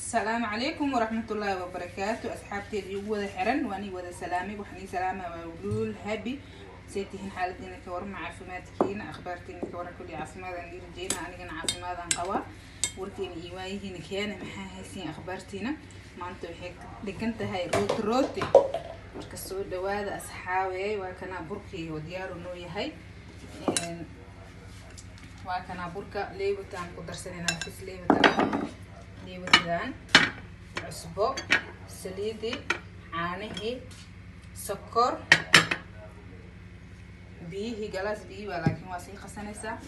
Asalaamu calaykum waraxmatullaahi wabarakaatu. Asxaabteeda igu wada xiran, waan ii wada salaamay. Waxaan ii salaamay waa Luul Habi. See tihiin? Xaaladiina ka warma? Caafimaadkiina, akhbaartiina ka waran? Kulli caafimaadaan ii rajeyna, anigana caafimaadaan qabaa. Warkiina iyo waayihiina keena, maxaa haysiin? Akhbaartiina maanta waxay dhigan tahay rooti rooti. Marka soo dhawaada, asxaabey. Waa kanaa burkii oo diyaaru noo yahay. Waa kanaa burka, leewitaan ku darsanayna fis, leewitaan, leewitadan, cusbo, saliidi, caanihii, sokor, biyihii, galaas biyi waa, laakiin waa sii qasanaysaa.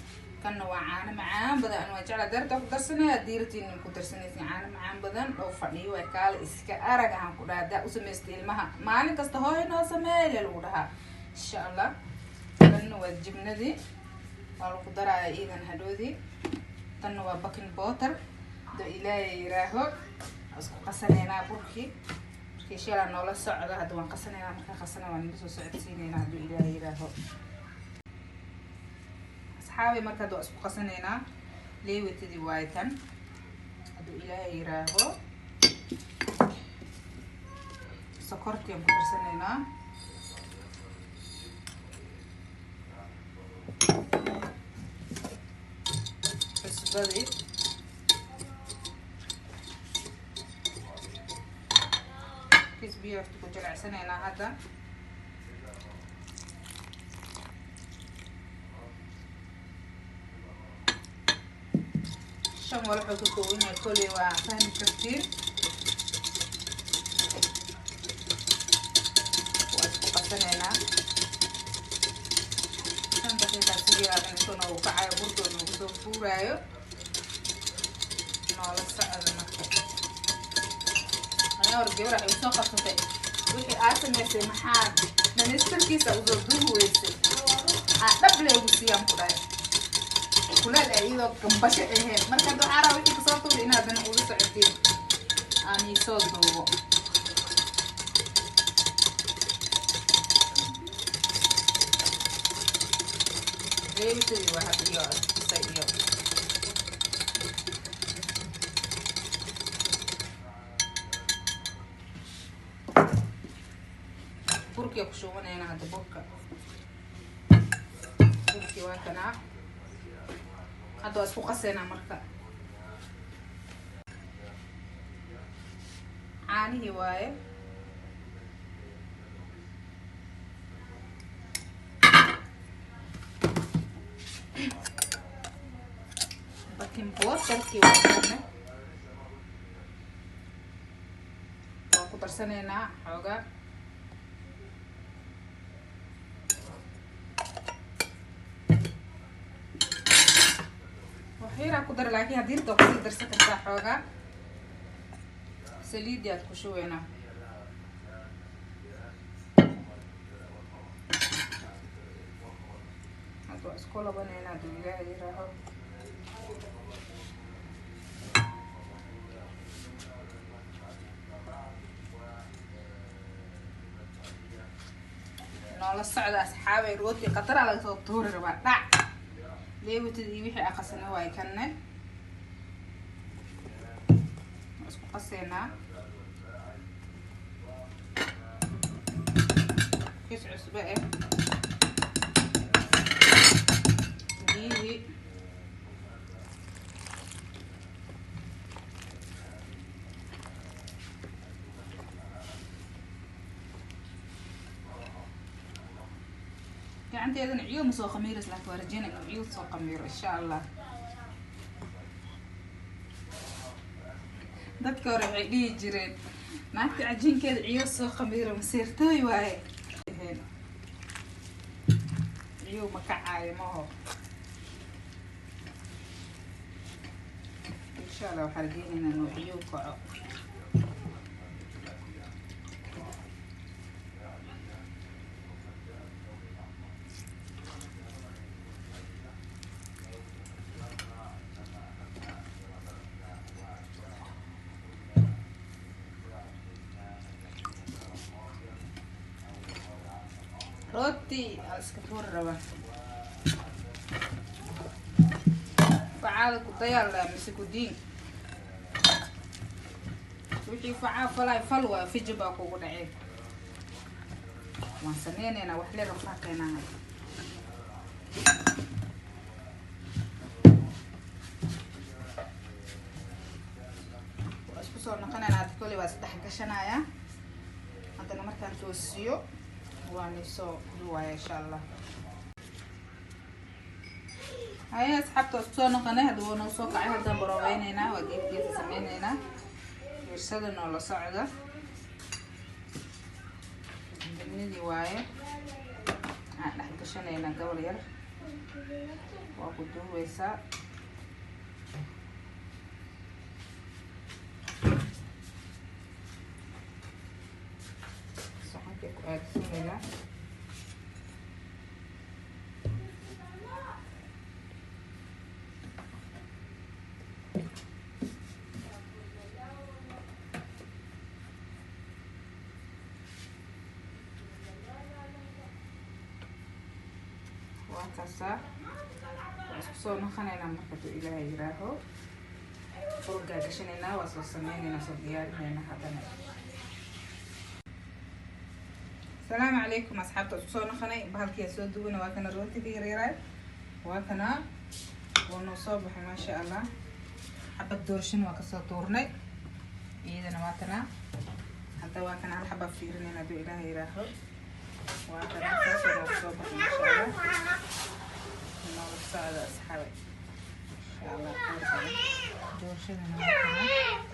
Kanna waa caano macaan badan. Waa jecla deerta ku darsanaya, diiratiin ku darsanaysa. Caano macaan badan oo fadhiyo waa kaale iska arag. Ahaan ku dhaha, hadaa u samaysta ilmaha, maalin kasta "Hooyo, noo sameey" le lagu dhahaa, insha Allah. Kanna waa jibnadii, waa lagu daraaya iidan hadhoodii. Tanna waa baking powder. Haduu Ilaahay yiraaho, isku qasanaynaa burkii. Markii shalaa noola socda, hadda waan qasanaynaa. Markaan qasana waan nila soo socodsiinaynaa, hadduu Ilaahay yiraaho, asxaabi. Marka hadda waa isku qasanaynaa. Leewatadii waaye tan. Hadduu Ilaahay yiraaho, sokortii aan ku darsanaynaa, cusbadii, kis biyo horta ku jilicsanaynaa hadda. Shan walaxuu ka kooban yahay, koley waa fahmi kartiin. Waa isku qasanaynaa 5 daqiiqa sigeedan intuu noogu kacayo, burkoo noogu soo fuuraayo. Noola socda. Marka ayaa hor gabar waxay usoo qabsatay: "Wixii aa samaysay maxaa dhamaystirkiisa usoo duubi weysay?" Aa dhab leegu siiyaan ku dhahay, kuleel ay iyadoo gambasho ahayd. Marka hadda waxaa rabaa wixii kasoo tuuri inaadan ula socotiin, aan iisoo duubo. Reebitadii waa had iyo isay iyo burkiya ku shubanayna hadda. Burka, burkii waa kanaa. Hadda waa isku qaseynaa. Marka caanihii waaye, baking powderkii waa kana, waa ku darsanaynaa xoogaa. Waxyaraa ku dara, laakiin haddii rabto waa kusii darsan kartaa xoogaa. Saliidii aad ku shubeynaa. Hadda waa isku labaneynaa, hadduu Ilaahay yiraaho. Noola socda, asxaabay. Rooti khataraa laga soo tuuri rabaa. Dhac leewatida iyo wixii aqasana waay. Kanne waa isku qaseynaa. Kis cusbo ah, biyihii, gacanteedana ciyo ma soo khamiiras, laakiin waa rajeyna inuu ciyo soo khamiiro, insha Allah. Dadka hore waxay dhihi jireen: "Naagta cajiinkeeda ciyo soo khamiiro, masiirtooy waaye." Ciyo ma kacaayo maho. Insha Allah waxaa rajeynaynaa inuu ciyo kaco. Rooti aa iska tuuri rabaa. Bacaada ku dayaal mise ku diin. Wixii facaa falay fal waa fiji baa kugu dhacay. Waan sameynaynaa, wax le rafaaqaynaa. Waa isku soo noqonaynaa hadda. Koley waa isdhex gashanayaa haddana. Markaan toosiyo waan isoo duwaya, insha Allah. Haya asxaabta, waa isku soo noqonay. Hadda wuu noo soo kacay. Haddaan baroobaynaynaa, waa geedgeesa sameynaynaa. Fiirsada noola socda. Dabnidii waaye aan dhex gashanaynaa. Gobol yar waa ku duubeysaa. Saxankay ku aadisanaynaa. Waa kaasaa, waa isku soo noqonaynaa marka, haduu Ilaahay yiraaho. Furgaa gashanaynaa, waa soo sameynaynaa, soo diyaarinaynaa haddana. Asalaamu calaykum asxaabta, isku soo noqonay. Bahalkiyaa soo duwana. Waa kana rootiga yaryaraay, waa kana, wuu noo soo baxay, maasha Allah. Xabad doorshin waa kasoo tuurnay, iyadana waa kana. Hadda waa kana, hal xabaa fiirinayna, hadduu Ilaahay yiraaho. Waa kana, saasoo noogu soo baxay, maasha Allah. Noola socda asxaabe, insha Allah. Doorshadana waa kana.